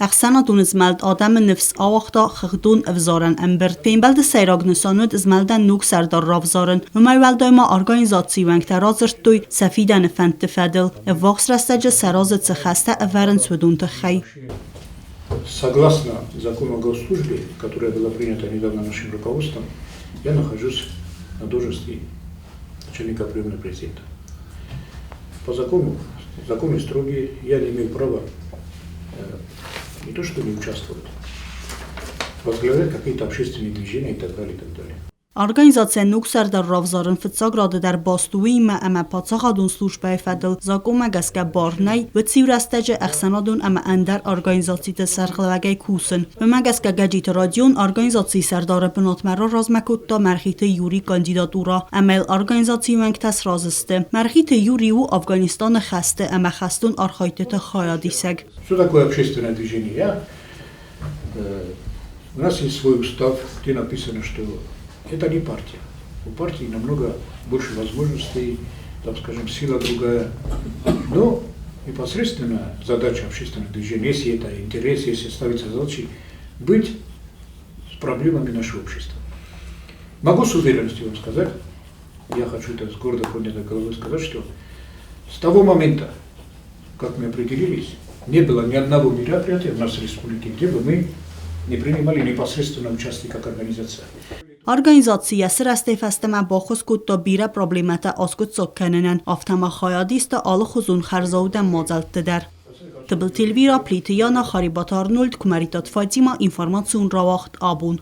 Ӕхсӕнадон змӕлд адӕмы ныфс ауагъта хыгъдон ӕвзарӕн ӕмбырд. Фембӕлды сӕйраг нысан уыд змӕлдӕн ног сӕрдар равзарын. Уымӕй уӕлдай ма организацийы уӕнгтӕ радзырдтой сӕ фидӕны фӕндты фӕдыл. Ӕввахс рӕстӕджы сӕ разы цы хӕстӕ ӕвӕрынц, уыдон тыххӕй. Согласно закону о госслужбе, которая была принята недавно нашим руководством, я нахожусь на должности начальника приемной президента. По закону, законы строгие, я не имею права не то что не участвовать, возглавлять какие-то общественные движения и так далее, и так далее. Организацийӕн ног сӕрдар равзарын фыццаг рады дӕр баст у уыимӕ, ӕмӕ паддзахадон службӕйы фӕдыл закъонмӕ гӕсгӕ бар нӕй уыциу рӕстӕджы ӕхсӕнадон ӕмӕ ӕндӕр организациты сӕргълӕууӕгӕй кусын. Уымӕ гӕсгӕ Гӕджиты Родион организацийы сӕрдары бынатмӕ раразмӕ кодта Мӕргъиты Юрий кандидатурӕ ӕмӕ йыл организацийы уӕнгтӕ сразы сты. Мӕргъиты Юрий у Афганистаны хӕсты ӕмӕ хӕстон архайдтыты хайадисӕг. Что такое общественное движение? Я У нас есть свой устав, где написано, что это не партия. У партии намного больше возможностей, там, скажем, сила другая. Но непосредственно задача общественных движений, если это интерес, если ставится задачей, быть с проблемами нашего общества. Могу с уверенностью вам сказать, я хочу это с гордо поднятой головой сказать, что с того момента, как мы определились, не было ни одного мероприятия в нашей республике, где бы мы не принимали непосредственно участие как организация. Организаци йӕ сырӕзтӕй фӕстӕмӕ баххуыс кодта бирӕ проблемӕтӕ аскъуыддзаг кӕнынӕн, афтӕ ма хайад иста алыхуызон хӕрзаудӕн мадзӕлтты дӕр. Тыбылты Эльвира, Плиты Яна, Харибаты Арнольд, Куымӕридтаты Фатимӕ, информацион рауагъд абон.